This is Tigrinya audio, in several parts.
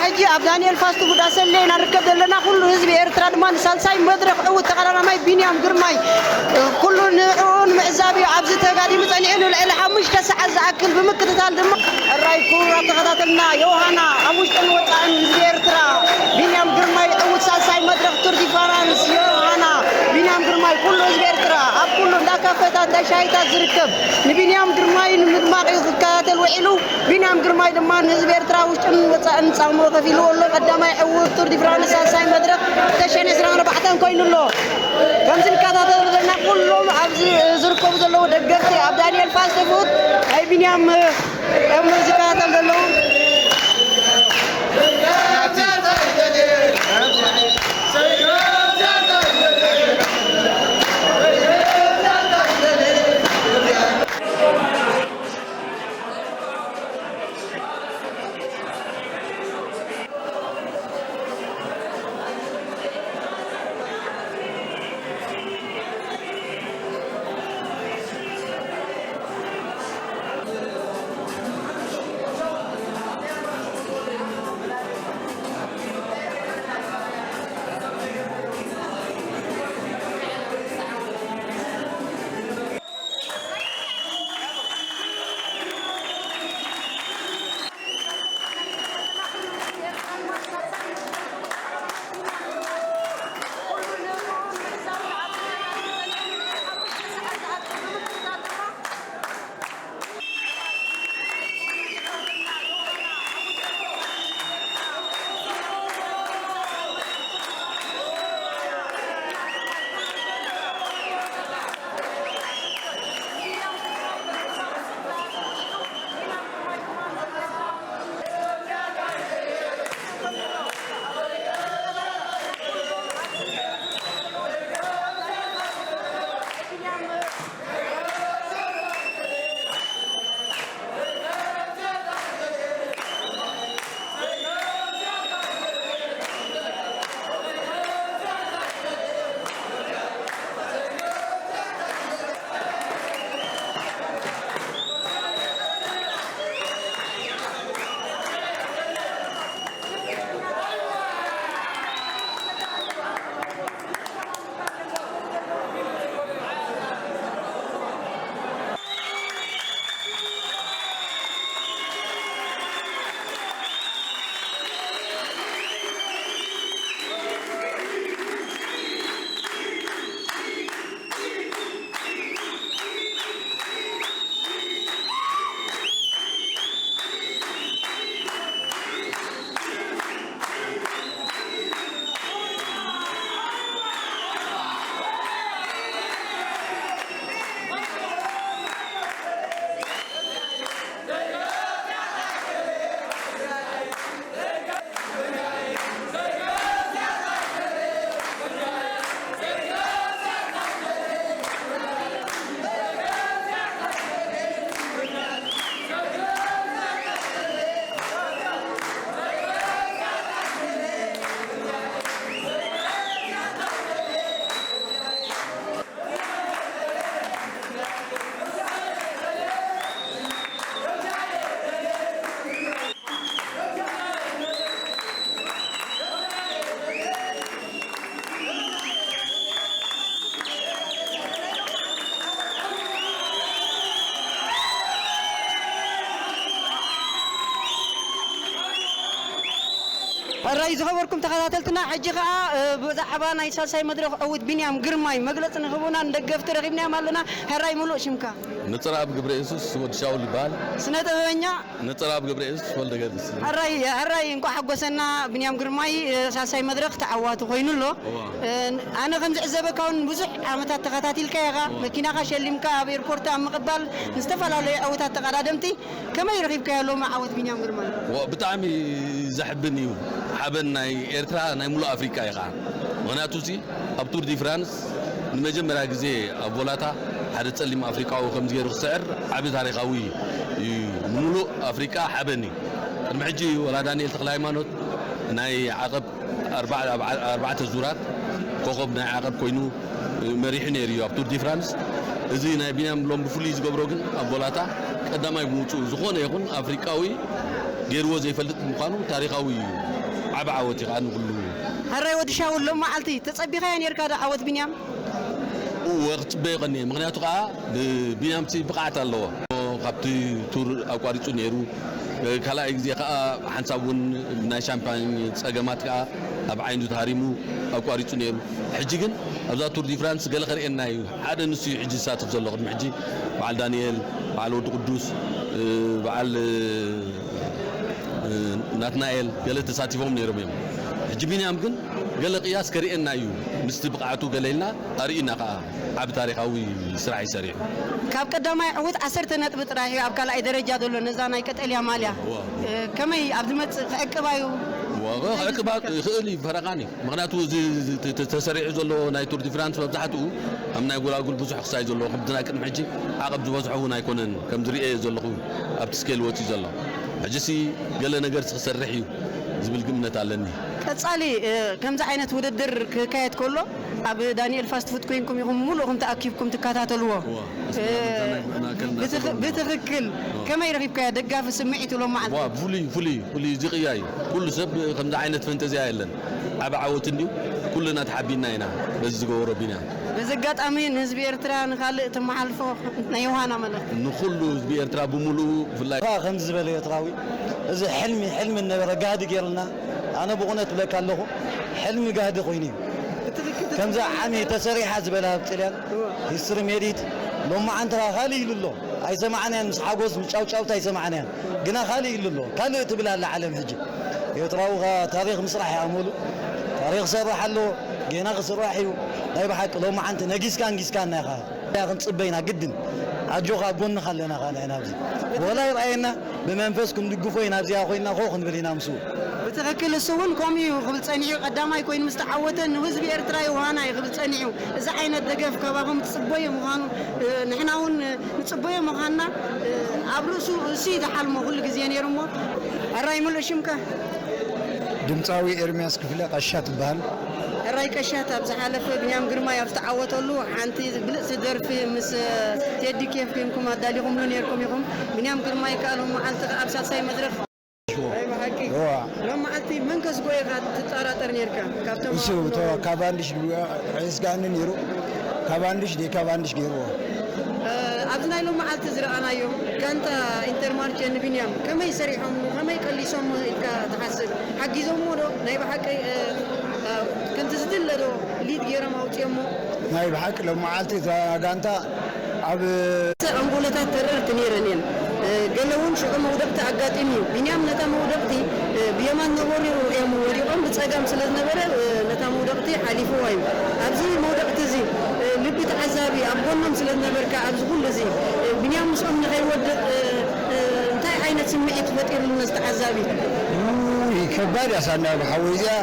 ሕጂ ኣብ ዳንኤል ፋስት ፉድ ኣሰልየ ኢና ንርከብ ዘለና። ኩሉ ህዝቢ ኤርትራ ድማ ንሳልሳይ መድረኽ ዕውት ተቐዳዳማይ ቢንያም ግርማይ ኩሉ ንዕኡ ንምዕዛብ እዩ ኣብዚ ተጋዲሙ ጸኒሑ። ንልዕሊ ሓሙሽተ ሰዓት ዝኣክል ብምክትታል ድማ ሕራይ ክቡራት ተኸታተልና ዮሃና ኣብ ውሽጥን ወጻእን ህዝቢ ኤርትራ ቢንያም ግርማይ ዕውት ሳልሳይ መድረኽ ቱር ዲ ፍራንስ ዮሃና ቢንያም ግርማይ ኩሉ ህዝቢ ኤርትራ ኣብ ኩሉ እንዳ ካፈታት እንዳ ሻሂታት ዝርከብ ንቢንያም ግርማይ ንምድማቕ እዩ ክከታተል ውዒሉ። ቢንያም ግርማይ ድማ ንህዝቢ ኤርትራ ውሽጥን ወጻእን ጻምኡ ከፊሉ ኣሎ። ቀዳማይ ዕዉት ቱር ዲ ፍራንስ ሳልሳይ መድረኽ ክልተ ሽሕን ዕስራን ኣርባዕተን ኮይኑ ኣሎ። ከምዚ ንከታተሎ ዘለና ኩሎም ኣብዚ ዝርከቡ ዘለዉ ደገፍቲ ኣብ ዳንኤል ፋስት ፉድ ናይ ቢንያም እዮም ዝከታተሉ ዘለዉ። ሕራይ ዝኸበርኩም ተኸታተልትና፣ ሕጂ ኸኣ፣ እ፣ ብዛዕባ ናይ ሳልሳይ መድረኽ ዕዉት ቢንያም ግርማይ መግለጺ ንኽህቡና ንደገፍቲ ረኺብናዮም ኣለና። ሕራይ ምሉእ ሽምካ? ንጽርኣብ ገብረየሱስ ወዲ ሻውል ይበሃል። ስነ ጥበበኛ? ንጽርኣብ ገብረየሱስ ወልደ ገርግስ። ሕራይ፣ ሕራይ እንኳዕ ሓጎሰና። ቢንያም ግርማይ፣ እ፣ ሳልሳይ መድረኽ ተዓዋቲ ኮይኑ ኣሎ። እዋ። እ፣ ኣነ ከም ዝዕዘበካ እውን ብዙሕ ዓመታት ተኸታቲልካ ኢኻ። እዋ። መኪናኻ ሸሊምካ ኣብ ኤርፖርት ኣብ ምቕባል ንዝተፈላለዩ ዕዉታት ተቐዳደምቲ ከመይ ረኺብካዮ ሎሚ ዓወት ቢንያም ግርማይ? ዋ፣ ብጣዕሚ ዘሕብን እዩ። ሓበን ናይ ኤርትራ፣ ናይ ሙሉእ ኣፍሪቃ እዩ ኸዓ። ምኽንያቱ እዚ ኣብ ቱር ዲ ፍራንስ ንመጀመርያ ግዜ ኣብ ቮላታ ሓደ ጸሊም ኣፍሪቃዊ ከምዚ ገይሩ ክስዕር ዓቢ ታሪኻዊ እዩ። ንሙሉእ ኣፍሪቃ ሓበን እዩ። ቅድሚ ሕጂ ወላ ዳንኤል ተኽለ ሃይማኖት ናይ ዓቐብ ኣርባ-፣ ኣብ ዓ-፣ ኣርባዕተ ዙራት ኮኸብ ናይ ዓቐብ ኮይኑ መሪሑ ነይሩ እዩ ኣብ ቱር ዲ ፍራንስ። እዚ ናይ ቢንያም ሎም ብፍሉይ ዝገብሮ ግን ኣብ ቮላታ ቀዳማይ ብምውፅኡ ዝኾነ ይኹን ኣፍሪቃዊ ገይርዎ ዘይፈልጥ ምዃኑ ታሪኻዊ እዩ። ዓቢ ዓወት እዩ ከዓ ንኹሉ። ሕራይ ወዲ ሻውል፣ ሎም መዓልቲ ተጸቢኻዮ ነርካ ዶ ዓወት ቢንያም? እወ፣ ክጽበዮ ቀንየ። ምኽንያቱ ከዓ ብቢንያምቲ ብቕዓት ኣለዎ። ካብቲ ቱር ኣቋሪጹ ነይሩ። ካልኣይ ግዜ ከዓ ሓንሳብ እውን ናይ ሻምፓኝ ጸገማት ከዓ ኣብ ዓይኑ ተሃሪሙ ኣቋሪጹ ነይሩ። ሕጂ ግን ኣብዛ ቱር ዲ ፍራንስ ገለ ከርእየና እዩ። ሓደ ንሱ እዩ ሕጂ ዝሳተፍ ዘሎ። ቅድሚ ሕጂ በዓል ዳንኤል፣ በዓል ወዲ ቅዱስ፣ እ፣ በዓል፣ እ፣ እ፣ ናትናኤል ገለ ተሳቲፎም ነይሮም እዮም። ሕጂ ቢንያም ግን ገለ ቅያስ ከርእየና እዩ። ምስቲ ብቕዓቱ ገለ ኢልና ኣርእዩና ከዓ ዓቢ ታሪኻዊ ስራሕ እዩ ሰሪሑ። ካብ ቀዳማይ ዕዉት ዓሰርተ ነጥቢ ጥራሕ እዩ ኣብ ካልኣይ ደረጃ ዘሎ ነዛ ናይ ቀጠልያ ማልያ። ዋ። እ፣ ከመይ ኣብ ዝመጽእ ክዕቅባ እዩ? ዋ፣ ክዕቅባ ይኽእል እዩ፣ ፈረቓን እዩ። ምኽንያቱ እዚ ተ-፣ ተ-፣ ተሰሪዑ ዘሎ ናይ ቱር ዲ ፍራንስ መብዛሕትኡ ኣብ ናይ ጎላጉል ብዙሕ ክሳይ ዘለዎ፣ ከምቲ ናይ ቅድሚ ሕጂ ዓቐብ ዝበዝሖ እውን ኣይኮነን፣ ከም ዝርእየ ዘለኹ ኣብቲ ስኬል ወፂኡ ዘሎ። ሕጂሲ ገለ ነገር ክሰርሕ እዩ ዝብል ግምት ኣለኒ። ቀጻሊ፣ እ፣ ከምዚ ዓይነት ውድድር ክካየድ ከሎ ኣብ ዳንኤል ፋስት ፉድ ኮይንኩም ኢኹም ሙሉእኹም ተኣኪብኩም ትከታተልዎ? እዋ፣ እ፣ እስና መተና ማእከል ብትኽ-፣ እናተገኘ። ብትኽክል እዋ። ከመይ ረኺብካዮ ደጋፊ ስምዒት ሎም መዓልቲ? ዋ፣ ፍሉይ፣ ፍሉይ፣ ፍሉይ ዝቕያ እዩ። ኩሉ ሰብ ከምዚ ዓይነት ፈንጠዝያ የለን። ዓቢ ዓወት እንድዩ። ኩልና ተሓቢና ኢና በዚ ዝገበሮ ቢንያም። በዚ ኣጋጣሚ ንህዝቢ ኤርትራ ንኻልእ ተመሓልፎ ናይ ዮሃና መልእኽቲ? ንኹሉ ህዝቢ ኤርትራ ብምሉኡ ብፍላይ ከኣ ከምዚ ዝበለ ኤርትራዊ እዚ ሕልሚ፣ ሕልሚ ነበረ ጋህዲ ገይሩልና። ኣነ ብእውነት እብለካ ኣለኹ፣ ሕልሚ ጋህዲ ኮይኑ እዩ። ብትኽክል ከምዛ ዓሚ ተሰሪሓ ዝበላ ኣብ ጥልያን እወ። ሂስትሪ ሜዲት ሎማዓንቲ ኸኣ ካልእ ኢሉ ኣሎ። ኣይሰማዕናያን፣ ምስ ሓጎስ ምስ ጫውጫውታ ኣይሰማዕናያን። ግና ካልእ ኢሉ ኣሎ። ካልእ ትብል ኣላ ዓለም ሕጂ። ኤርትራዊ ኸኣ ታሪኽ ምስራሕ እዩ ኣመሉ። ታሪኽ ይሰርሕ ኣሎ፣ ጌና ክስራሕ እዩ። ናይ ብሓቂ ሎማዓንቲ ነጊስካ ኣንጊስካና ኢኻ። ክንጽበ ኢና ግድን። ኣጆኻ ኣብ ጎንኻ ኣለና ኸኣ ንሕና ኣብዚ። ወላ ይርኣየና ብመንፈስ ክንድግፎ ኢና፣ ኣብዚኣ ኮይንና ኮ ክንብል ኢና ምስኡ። ብትኽክል እሱ እውን ከምኡ እዩ ክብል ጸኒሑ። ቀዳማይ ኮይኑ ምስ ተዓወተ ንህዝቢ ኤርትራ ዮሃና እዩ ክብል ጸኒሑ። እዚ ዓይነት ደገፍ ካባኹም ትጽበዮ ምዃኑ፣ እ፣ ንሕና እውን ንጽበዮ ምዃንና፣ እ፣ ኣብ ርእሱ እሱ እዩ ዝሓልሞ ኩሉ ግዜ ነይሩ እሞ። ሕራይ ምሉእ ሽምካ? ድምጻዊ ኤርምያስ ክፍለ ቀሻ ትበሃል። ሕራይ ቀሻት ኣብ ዝሓለፈ ብንያም ግርማይ ኣብ ዝተዓወተሉ ሓንቲ ብልጽቲ ደርፊ ምስ ቴዲ ኬፍ ኮይንኩም ኣዳሊኹምሉ ነይርኩም ኢኹም። ብንያም ግርማይ ከኣ ሎም መዓልቲ ከኣ ኣብ ሳልሳይ መድረኽ ናይ ብሓቂ። እዋ። ሎም መዓልቲ መን ከስጎ ኢኻ ትጠራጠር ነይርካ? ካብቶም እሱ ኣብ እቶ ካቫንዲሽ ድዩ? ኣይስጋእኒ ነይሩ። ካቫንዲሽ ደይ ካቫንዲሽ ገይርዎ። እ፣ ኣብዚ ናይ ሎም መዓልቲ ዝረኣናዮም ጋንታ ኢንተርማርቼ ንቢንያም ከመይ ሰሪሖም፣ ከመይ ቀሊሶም ኢልካ ትሓስብ? ሓጊዞሞ ዶ? ናይ ብሓቂ፣ እ፣ እ፣ ከምቲ ዝድለ ዶ ሊድ ገይሮም ኣውፅኦሞ? ናይ ብሓቂ ሎም መዓልቲ እዛ ጋንታ ኣብ ኣንጎሎታት ተረርቲ ነይረን እየን። እ፣ ገለ እውን ሽዑ መውደቕቲ ኣጋጢሙ እዩ። ቢንያም ነታ መውደቕቲ፣ እ፣ ብየማን ነበሩ እዮም ወዲቖም፣ ብጸጋም ስለ ዝነበረ፣ እ፣ ነታ መውደቕቲ ሓሊፍዋ እዩ። ኣብዚ መውደቕቲ እዚ፣ እ፣ ልቢ ተዓዛቢ ኣብ ጎኖም ስለ ዝነበርካ ኣብዚ ኩሉ እዚ፣ እ፣ ቢንያም ምስኦም ንኸይወድቕ፣ እ፣ እ፣ እንታይ ዓይነት ስምዒት ፈጢሩሉ ነዚ ተዓዛቢ? ውይ፣ ከባድ እያ ሳንዳጎ ሓወይ እዚኣ።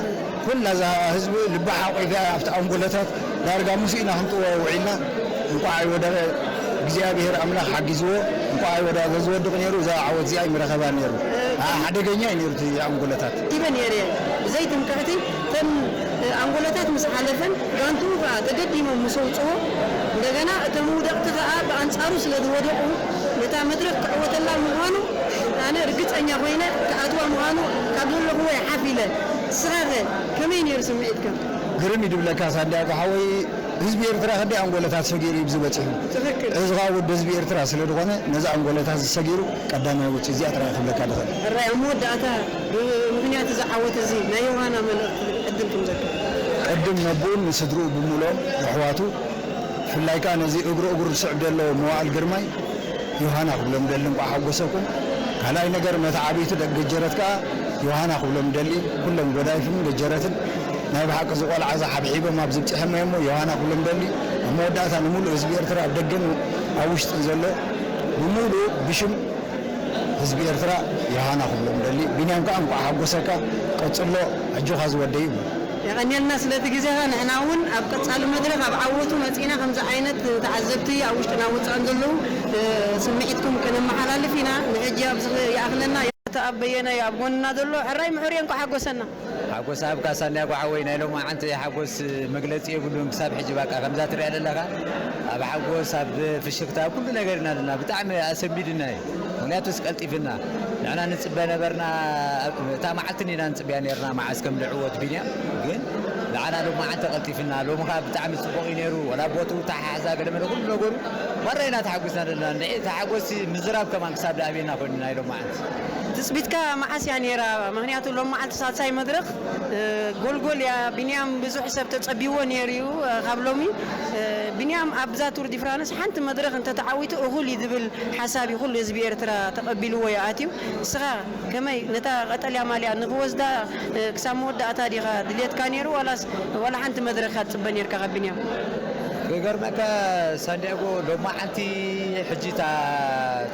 ኩላ እዛ ህዝቢ ልባ ሓቂፋ ኣብቲ ኣንጎሎታት ዳርጋ ምስኡ ኢና ክንጥወ ውዒልና። እንቋዕ ኣይወደቐ፣ እግዚኣብሔር ኣምላኽ ሓጊዝዎ። እንቋዕ ኣይወደቐ፣ ተዝወድቕ ነይሩ እዛ ዓወት እዚኣ ኣይምረኸባን ነይሩ። ኣ-፣ ሓደገኛ እዩ ነይሩ እቲ ኣንጎሎታት። ኢበ ነይረ ብዘይ ትምክሕቲ እተን ኣንጎሎታት ምስ ሓለፈን ጋንትኡ ከኣ ተገዲሞም ምስ ኣውፅዎ፣ እንደገና እቶም ውደቕቲ ከኣ ብኣንጻሩ ስለ ዝወደቑ ነታ መድረኽ ክዕወተላ ምዃኑ ኣነ ርግጸኛ ኮይነ ክኣትዋ ምዃኑ ካብ ዘለኹዎ እየ ሓፍ ኢለ። ንስኻኸ ከመይ ነይሩ ስምዒትካ? ግርም እዩ ድብለካ ሳንድያጎ ሓወይ፣ ህዝቢ ኤርትራ ክንደይ ኣንጎሎታት ሰጊሩ እዩ ኣብዚ በጺሑ። ትኽክል። እዚ ኸኣ ወዲ ህዝቢ ኤርትራ ስለ ዝኾነ ነዚ ኣንጎሎታት ዝሰጊሩ ቀዳማይ ወጺኡ እዚኣ ጥራይ ክብለካ ድኽእል። ሕራይ ኣብ መወዳእታ ብምኽንያት እዚ ዓወት እዚ ናይ ዮሃና መልእኽቲ ዕድል ክምዘካ። ቅድም ነቦኡን ንስድርኡ ብምልኦም የሕዋቱ ብፍላይ ከኣ ነዚ እግሩ እግሩ ዝስዕብ ዘሎ መዋእል ግርማይ ዮሃና ክብሎም ደሊ እንቋዕ ሓጎሰኩም። ካልኣይ ነገር ነቲ ዓብይቲ ደቂ ገጀረት ከኣ ዮሃና ክብሎም ደሊ ኩሎም ጎዳይፍን ገጀረትን ናይ ብሓቂ እዚ ቆልዓ እዚ ሓብሒቦም ኣብዚ ብጽሐሞ እሞ ዮሃና ክብሎም ደሊ ኣብ መወዳእታ ንምሉእ ህዝቢ ኤርትራ ኣብ ደገን ኣብ ውሽጥን ዘሎ ብምሉእ ብሽም ህዝቢ ኤርትራ ዮሃና ክብሎም ደሊ። ቢንያም ከኣ እንቋዕ ሓጎሰካ ቀጽሎ ኣጆኻ ዝወደይ ይብሎ። የቐንየልና ስለቲ ግዜኻ። ንሕና እውን ኣብ ቀጻሊ መድረኽ ኣብ ዓወቱ መጺእና ከምዚ ዓይነት ተዓዘብቲ ኣብ ውሽጥን ኣብ ወጻእን ዘለዉ፣ እ፣ ስምዒትኩም ከነመሓላልፍ ኢና። ንሕጂ ኣብዚ ይኣኽለና። ኣቶ ኣበየነ እዩ ኣብ ጎንና ዘሎ። ሕራይ ምሑር እየ፣ እንኳዕ ሓጎሰና። ሓጎስ ኣብካ ሳንድያጎ ሓወይ፣ ናይ ሎማዓንቲ ሓጎስ መግለጺ የብሉን። ክሳብ ሕጂ ባቃ ከምዛ ትሪኣ ዘለኻ ኣብ ሓጎስ፣ ኣብ ፍሽክታ፣ ኣብ ኩሉ ነገር ኢና ዘለና። ብጣዕሚ ኣሰንቢድና እዩ። ምክንያቱስ ቀልጢፍና ንሕና ንጽበ ነበርና። እታ መዓልቲ ኢና ንጽበያ ነርና፣ መዓስ ከም ንዕወት ቢንያም። ግን ንዓና ሎማዓንቲ ቀልጢፍና። ሎሚ ከኣ ብጣዕሚ ጽቡቕ እዩ ነይሩ። ወላ ቦቱ ተሓሕዛ ገለ መለ ኩሉ ነገሩ ማራ ኢና ተሓጒስና ዘለና። እንድዒ ተሓጎሲ ምዝራብ ከማን ክሳብ ደኣቤና ኮይኑ ናይ ሎማዓንቲ። ትጽቢትካ መዓስ እያ ነይራ? ምኽንያቱ ሎም መዓልቲ ሳልሳይ መድረኽ፣ እ፣ ጎልጎል እያ። ቢንያም ብዙሕ ሰብ ተጸቢዎ ነይሩ እዩ፣ እ፣ ካብ ሎሚ። እ፣ ቢንያም ኣብዛ ቱር ዲ ፍራንስ ሓንቲ መድረኽ እንተተዓዊቱ እኹል እዩ ዝብል ሓሳብ እዩ ኩሉ ህዝቢ ኤርትራ ተቐቢልዎ እዩ ኣትዩ። ንስኻ ከመይ ነታ ቀጠልያ ማልያ ንኽወስዳ፣ እ፣ ክሳብ መወዳእታ ዲኻ ድልየትካ ነይሩ ዋላስ ዋላ ሓንቲ መድረኽ እያ ትጽበ ነይርካ ካብ ቢንያም? ክገርመካ ሳንዲያጎ ሎማዓንቲ ሕጂ እታ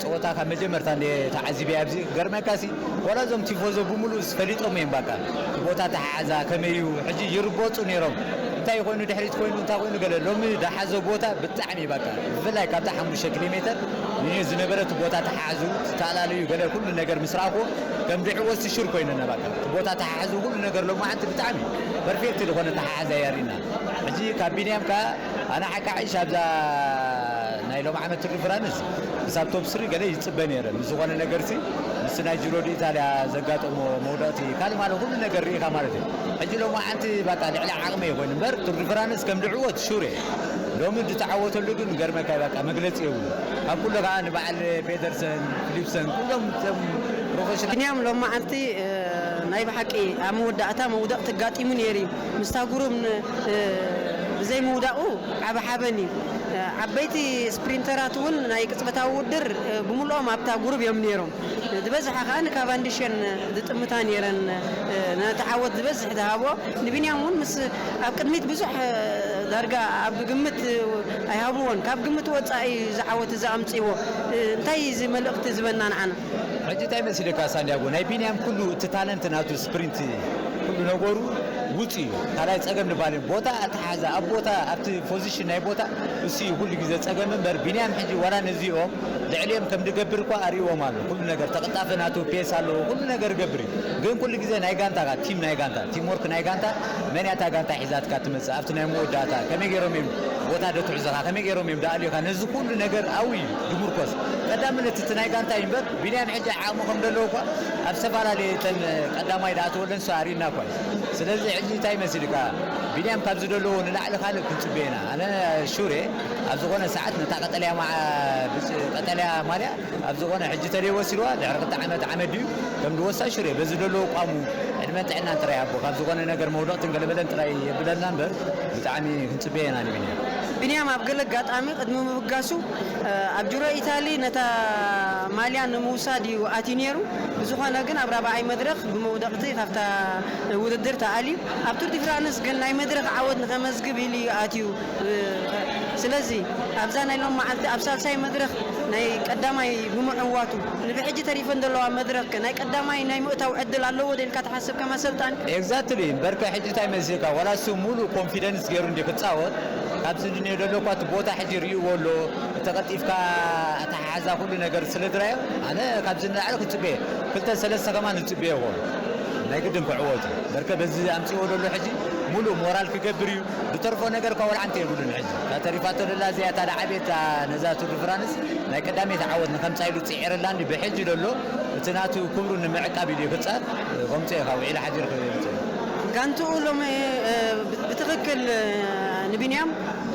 ጸወታ ካብ መጀመርታ እንደ ተዓዚበ ኣብዚ ክገርመካ ሲ ዋላ እዞም ቲፎዞ ብምሉእ ፈሊጦም እዮም። በቃ እቲ ቦታ ተሓሓዛ ከመይ እዩ ሕጂ ይርበጹ ነይሮም። እንታይ ኮይኑ ድሕሪት ኮይኑ እንታይ ኮይኑ ገለ ሎሚ ደሓዞ ቦታ ብጣዕሚ በቃ ብፍላይ ካብታ ሓሙሽተ ኪሎ ሜተር ንየ ዝነበረ እቲ ቦታ ተሓሓዙ ተላለዩ ገለ ኩሉ ነገር ምስ ረኣኹ ከም ድዕወት ሽር ኮይኑና በቃ እቲ ቦታ ተሓሓዙ ኩሉ ነገር ሎማዓንቲ ብጣዕሚ ፐርፌክት ዝኾነ ተሓሓዛ የሪና። ሕጂ ካብ ቢንያም ከኣ ኣነ ሓቂ ሓይሽ ኣብዛ ናይ ሎም ዓመት ሪፈራንስ ክሳብ ቶፕ ስሪ ገለ ይጽበ ነይረ። ምስ ዝኾነ ነገርሲ ምስ ናይ ጅሮ ዲ ኢታልያ ዘጋጠሞ መውዳእቲ ካልእ ማለት ኩሉ ነገር ርኢኻ ማለት እዩ። ሕጂ ሎም ዓንቲ በቃ ልዕሊ ዓቕመይ ኮይኑ እምበር ቱር ዲ ፍራንስ ከም ድዕወት ሹር እየ። ሎሚ ዝተዓወተሉ ግን ገርመካ በቃ መግለጺ የብሉ። ካብ ኩሉ ከኣ ንበዓል ፔደርሰን፣ ፊሊፕሰን ኩሎም እቶም ፕሮፌሽናል ቢንያም ሎም መዓልቲ፣ እ፣ ናይ ብሓቂ ኣብ መወዳእታ መውደቕ ተጋጢሙ ነይሩ እዩ። ምስታ ጉሩብ ን-፣ እ፣ ብዘይ ምውዳቑ ዓቢ ሓበን እዩ። እ፣ ዓበይቲ ስፕሪንተራት እውን ናይ ቅጽበታዊ ውድድር፣ እ፣ ብምልኦም ኣብታ ጉሩብ እዮም ነይሮም። እ፣ ዝበዝሓ ከኣ ንካቫንዲሽን ዝጥምታ ነይረን፣ እ፣ ነቲ ዓወት ዝበዝሕ ዝሃቦ። ንቢንያም እውን ምስ ኣብ ቅድሚት ብዙሕ፣ እ፣ ዳርጋ ኣብ ግምት፣ እ፣ ኣይሃብዎን። ካብ ግምት ወጻኢ እዚ ዓወት እዚ ኣምጺዎ። እ፣ እንታይ እዩ እዚ መልእኽቲ ዝበና ንዓና? ሕጂ እንታይ መሲልካ ሳንዲያጎ፣ ናይ ቢንያም ኩሉ እቲ ታለንት ናቱ ስፕሪንት ኩሉ ነገሩ ውጹእ እዩ። ካልኣይ ጸገም ንባል እዩ። ቦታ ኣተሓሕዛ፣ ኣብ ቦታ፣ ኣብቲ ፖዚሽን ናይ ቦታ እሱ እዩ ኩሉ ግዜ ጸገም እምበር ቢንያም ሕጂ ዋላ ነዚኦም ልዕሊኦም ከም ድገብር እኳ ኣርእዎም ኣሎ። ኩሉ ነገር ተቐልጣፈ ናቱ ፔስ ኣለዎ። ኩሉ ነገር ይገብር እዩ። ግን ኩሉ ግዜ ናይ ጋንታ፣ ቲም ናይ ጋንታ፣ ቲም ወርክ ናይ ጋንታ፣ መን እያ እታ ጋንታ ሒዛትካ ትመጽእ? ኣብቲ ናይ መወዳእታ ከመይ ገይሮም እዮም ቦታ ዶ ትሕዞኻ? ከመይ ገይሮም እዮም ደኣልዩኻ? ነዚ ኩሉ ነገር ኣብኡ እዩ ድምርኮስ። ቀዳምነት እቲ ናይ ጋንታ እዩ እምበር፣ ቢንያም ሕጂ ዓቕሙ ከም ዘለዎ እኳ ኣብ ዝተፈላለየ እተን ቀዳማይ ደኣ ተወለን ሰኣሪና እኳ እዩ። ስለዚ ሕጂ እንታይ መሲልካ? ቢንያም ካብ ዝደለዎ ንላዕሊ ካልእ ክንጽበ ኢና። ኣነ ሹር እየ፣ ኣብ ዝኾነ ሰዓት ነታ ቀጠልያ ማ-፣ ብጭ-፣ ቀጠልያ ማልያ ኣብ ዝኾነ ሕጂ ተለይ ወሲድዋ፣ ድሕሪ ክልተ ዓመት ዓመት ድዩ ከም ዝወስዳ ሹር እየ። በዚ ደለዎ ኣቋሙ ዕድመን ጥዕናን ጥራይ ይሃቦ። ካብ ዝኾነ ነገር መውደቕትን ገለበለን ጥራይ የብለና እምበር፣ ብጣዕሚ ክንጽበዮ ኢና ንቢንያም። ቢንያም ኣብ ገለ ኣጋጣሚ ቅድሚ ምብጋሱ፣ እ፣ ኣብ ጁሮ ኢታሊ ነታ ማልያ ንምውሳድ እዩ ኣትዩ ነይሩ። ብዝኾነ ግን ኣብ ራብዓይ መድረኽ ብመውደቕቲ ካብታ ውድድር ተኣልዩ። ኣብ ቱር ዲ ፍራንስ ግን ናይ መድረኽ ዓወት ንኸመዝግብ ኢሉ እዩ ኣትዩ። እ፣ ስለዚ ኣብዛ ናይ ሎም መዓልቲ ኣብ ሳልሳይ መድረኽ ናይ ቀዳማይ ብምዕዋቱ ንብሕጂ ተሪፈን ዘለዋ መድረኽ ከ ናይ ቀዳማይ ናይ ምእታው ዕድል ኣለዎ ዶ ኢልካ ትሓስብ ከም ኣሰልጣኒ? ኤግዛክትሊ። እምበርከ ሕጂ እንታይ መሲልካ፣ ዋላ እሱ ሙሉእ ኮንፊደንስ ገይሩ እንዲ ክጻወት፣ ካብዚ እንድንዮ ዘሎ እኳ እቲ ቦታ ሕጂ ርእይዎ ኣሎ፣ እቲ ቀልጢፍካ ኣተሓሕዛ ኩሉ ነገር ስለ ዝረኣዮ፣ ኣነ ካብዚ ንላዕሊ ክጽበየ፣ ክልተ ሰለስተ ከማን ዝጽበየ ይኸውን። ናይ ግድን ክዕወቱ። በርከ በዚ ኣምጺዎ ዘሎ ሕጂ ሙሉእ ሞራል ክገብር እዩ። ዝተርፎ ነገር እኳ ወላ ሓንቲ የብሉን። ሕጂ እታ ተሪፋቶ ዘላ እዚኣ እታ ደዓቤት፣ እታ ነዛ ቱር ዲ ፍራንስ ናይ ቀዳመይቲ ዓወት ንኸምጻ ኢሉ ጽዒረላ እንዲ ብሕጂ ዘሎ እቲ ናቱ ክብሩ ንምዕቃብ ኢሉ እዩ ክጻር። ከምጽኦ እዩ ካብ ውዒሉ ሓዲሩ ክምጽኦ። ጋንትኡ ሎሚ፣ እ፣ ብትኽክል፣ እ፣ ንቢንያም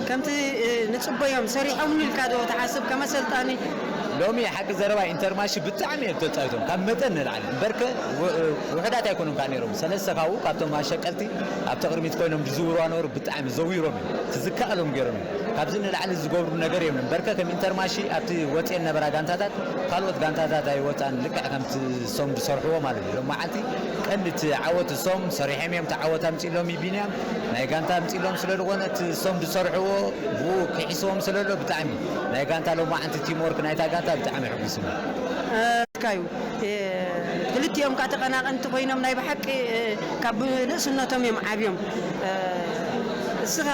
ከምቲ፣ እ፣ ንጽበዮም ሰሪሖምሉ ኢልካ ዶ ትሓስብ ከም ኣሰልጣኒ? ሎሚ ሓቂ ዘረባ ኢንተርማሽ ብጣዕሚ እዮም ተጻዊቶም፣ ካብ መጠን ንላዕሊ። እምበርከ ው-፣ ውሑዳት ኣይኮኑን ከኣ ነይሮም። ሰለስተ ካብኡ ካብቶም ኣሸቀልቲ ኣብቲ ቅድሚት ኮይኖም ዝዝውሩ ነበሩ፣ ብጣዕሚ ዘዊሮም እዮም። እቲ ዝከኣሎም ገይሮም እዮም። ካብዚ ንላዕሊ ዝገብሩ ነገር የብሉን። እምበርከ ከም ኢንተርማሺ ኣብቲ ወጽኤን ነበራ ጋንታታት፣ ካልኦት ጋንታታት ኣይወጻን። ልክዕ ከምቲ እሶም ዝሰርሕዎ ማለት እዩ። ሎም መዓልቲ ቀንዲ እቲ ዓወት እሶም ሰሪሖም እዮም። እቲ ዓወት ኣምጺእሎም እዩ ቢንያም። ናይ ጋንታ ኣምጺእሎም ስለ ዝኾነ እቲ እሶም ዝሰርሕዎ ብኡ ክሒስዎም ስለ ኣሎ ብጣዕሚ ናይ ጋንታ ሎም መዓልቲ ቲም ወርክ ናይታ ጋንታ ብጣዕሚ ኣሕጒስኒ። እ፣ ካዩ፣ እ፣ ክልቲኦም ከዓ ተቐናቐንቲ ኮይኖም ናይ ብሓቂ፣ እ፣ ካብ ንእስነቶም እዮም ዓብዮም። እ፣ እስኻ፣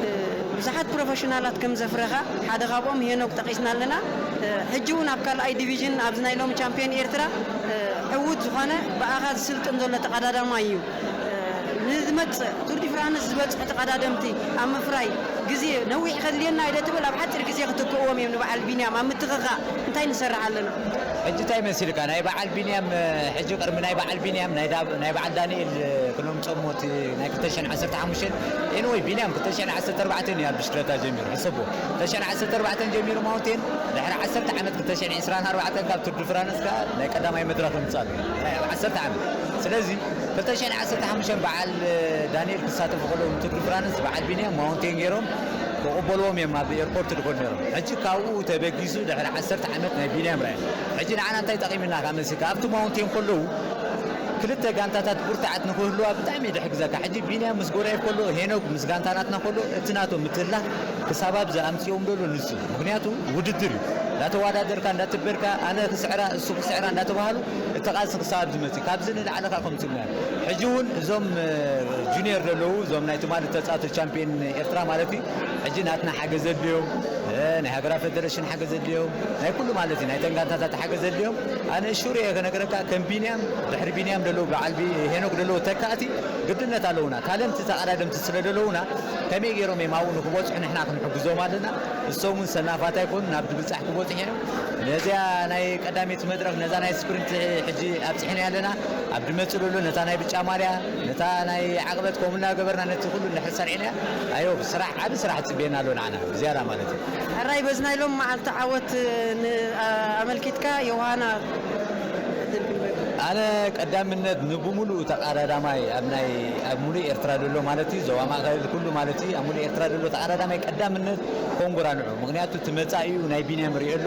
እ፣ ብዙሓት ፕሮፌሽናላት ከም ዘፍረኻ ሓደ ካብኦም ሄኖክ ጠቒስና ኣለና። እ፣ ሕጂ እውን ኣብ ካልኣይ ዲቪዥን ኣብዚ ናይ ሎሚ ቻምፒዮን ኤርትራ፣ እ፣ ዕዉት ዝኾነ ብኣኻ ዝስልጥን ዘሎ ተቐዳዳማይ እዩ። እ፣ ን- መጽእ ቱር ዲ ፍራንስ ዝበጽሑ ተቐዳደምቲ ኣብ ምፍራይ ግዜ ነዊሕ ከድልየና ኢለ ትብል ኣብ ሓጺር ግዜ ክትክእዎም እዮም ንበዓል ቢንያም ኣብ ምትኽኻእ እንታይ ንሰርሕ ኣለና? ሕጂ እንታይ መሲልካ ናይ በዓል ቢንያም ሕጂ ቅድሚ ናይ በዓል ቢንያም ናይ ዳ- ናይ በዓል ዳንኤል ክሎም ጸሞት ናይ ክልተ ሽሕን ዓሰርተ ሓሙሽተን ኤንወይ ቢንያም ክልተ ሽሕን ዓሰርተ ኣርባዕተን እዩ ኣብ ብሽክለታ ጀሚሩ ሕሰቦ ክልተ ሽሕን ዓሰርተ ኣርባዕተን ጀሚሩ ማውንቴን ድሕሪ ዓሰርተ ዓመት ክልተ ሽሕን ዕስራን ኣርባዕተን ካብ ቱር ዲ ፍራንስ ከኣ ናይ ቀዳማይ መድረኽ ምጻሉ ዓሰርተ ዓመት ስለዚ ክልተ ሽሕን ዓሰርተ ሓሙሽተን በዓል ዳንኤል ክሳተፉ ከለዉ ቱር ዲ ፍራንስ በዓል ቢንያም ማውንቴን ገይሮም ክቕበልዎም እዮም ኣብ ኤርፖርት ድኾኑ ነይሮም ሕጂ ካብኡ ተበጊሱ ድሕሪ ዓሰርተ ዓመት ናይ ቢንያም ራያ ሕጂ ንዓና እንታይ ጠቒምና ካብ መሲልካ ኣብቲ ማውንቴን ከለዉ ክልተ ጋንታታት ብርቱዓት ንክህልዋ ብጣዕሚ እዩ ድሕግዘካ ሕጂ ቢንያም ምስ ጎዳይፍ ከሎ ሄኖክ ምስ ጋንታ ናትና ከሎ እቲ ናቶም ምትህላኽ ክሳብ ኣብዚ ኣምፅኦም ዘሎ ንሱ እዩ ምክንያቱ ውድድር እዩ እንዳተዋዳደርካ እንዳትበርካ ኣነ ክስዕራ እሱ ክስዕራ እንዳተባሃሉ እቲ ቃልሲ ክሳብ ኣብዚ መፅእ ካብዚ ንላዕሊ ከዓ ከምፅኡ ሕጂ እውን እዞም ጁኒየር ዘለዉ እዞም ናይ ትማሊ ተፃወቲ ቻምፒዮን ኤርትራ ማለት እዩ ሕጂ ናትና ሓገዝ ኣድልዮም ናይ ሃገራ ፌደሬሽን ሓገዝ ኣድልዮም ናይ ኩሉ ማለት እዩ ናይ ተንጋንታታት ሓገዝ ኣድልዮም ኣነ እሹር እየ ከነገረካ ከም ቢንያም ድሕሪ ቢንያም ደለዉ በዓል ቢ- ሄኖክ ደለዉ ተካእቲ ግድነት ኣለዉና ታለንት ተቐዳደምቲ ስለ ደለዉና ከመይ ገይሮም እዮም ኣብኡ ንክበፅሑ ንሕና ክንሕግዞም ኣለና እሶም እውን ሰናፋት ኣይኮኑ ናብ ድብፃሕ ክበፅሑ እዮም ነዚያ ናይ ቀዳመይቲ መድረክ ነዛ ናይ ስፕሪንት ሕጂ ኣብፅሕና ኣለና ኣብ ድመፅእ ደሎ ነታ ናይ ብጫ ማልያ ነታ ናይ ዓቕበት ከምኡ እናገበርና ነቲ ኩሉ እንድሕር ሰሪዕና ኣዮ ስራሕ ዓብ ስራሕ ፅበየና ኣሎ ንዓና ዝያዳ ማለት እዩ ሕራይ በዚ ናይ ሎም መዓልቲ ዓወት ኣመልኪትካ ዮሃና ኣነ ቀዳምነት ንብሙሉእ ተቐዳዳማይ ኣብ ናይ ኣብ ሙሉእ ኤርትራ ዘሎ ማለት እዩ ዞባ ማእኸል ኩሉ ማለት እዩ ኣብ ሙሉእ ኤርትራ ዘሎ ተቐዳዳማይ ቀዳምነት ኮንጎራንዑ ምክንያቱ እቲ መፃኢኡ ናይ ቢንያም ሪኦ ኣሎ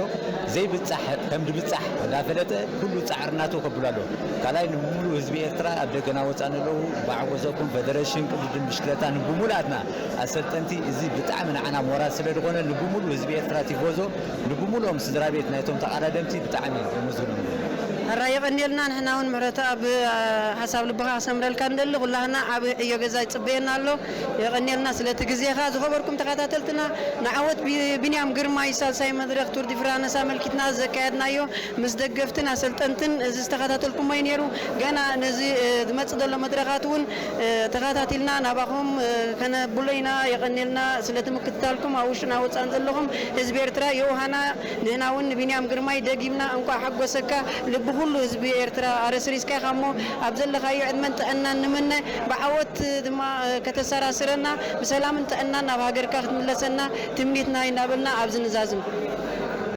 ዘይብፃሕ ከም ድብፃሕ እንዳፈለጠ ኩሉ ፃዕሪ ናቱ ከብሉ ኣለዎ ካልኣይ ንብሙሉእ ህዝቢ ኤርትራ ኣብ ደገና ወፃን ኣለዉ ብዓጎዘኩም ፌደሬሽን ቅድድም ብሽክለታ ንብሙሉኣትና ኣሰልጠንቲ እዚ ብጣዕሚ ንዓና ሞራል ስለ ዝኾነ ንብሙሉ ህዝቢ ኤርትራ ቲፎዞ ንብሙሉኦም ስድራ ቤት ናይቶም ተቓዳደምቲ ብጣዕሚ የመስግኖም። ሕራይ የቐንየልና ንሕና እውን ምሕረተኣብ ሓሳብ ልብኻ ክሰምረልካ ንደሊ ኩላህና ዓብ ዕዮ ገዛ ይጽበየና ኣሎ የቐንየልና ስለቲ ግዜኻ ዝኸበርኩም ተኸታተልትና ንዓወት ቢ- ቢንያም ግርማይ ሳልሳይ መድረኽ ቱር ዲ ፍራንስ ኣመልኪትና ዘካየድናዮ ምስ ደገፍትን ኣሰልጠንትን እዚ ዝተኸታተልኩሞ እዩ ነይሩ ገና ነዚ ዝመጽእ ዘሎ መድረኻት እውን ተኸታቲልና ናባኹም ከነብሎ ኢና የቐንየልና ስለቲ ምክትታልኩም ኣብ ውሽጥና ወፃን ዘለኹም ህዝቢ ኤርትራ ዮሃና ንህና እውን ንቢንያም ግርማይ ደጊምና እንኳዕ ሓጎሰካ ልቢ ኩሉ ህዝቢ ኤርትራ ኣረስሪስካ ኢኻ እሞ ኣብ ዘለኻዮ ዕድመን ጥዕናን ንምነ ብዓወት ድማ ከተሰራስረና ብሰላምን ጥዕናን ናብ ሃገርካ ክትምለሰና ትምኒትና ይናበልና ኣብዚ ንዛዝም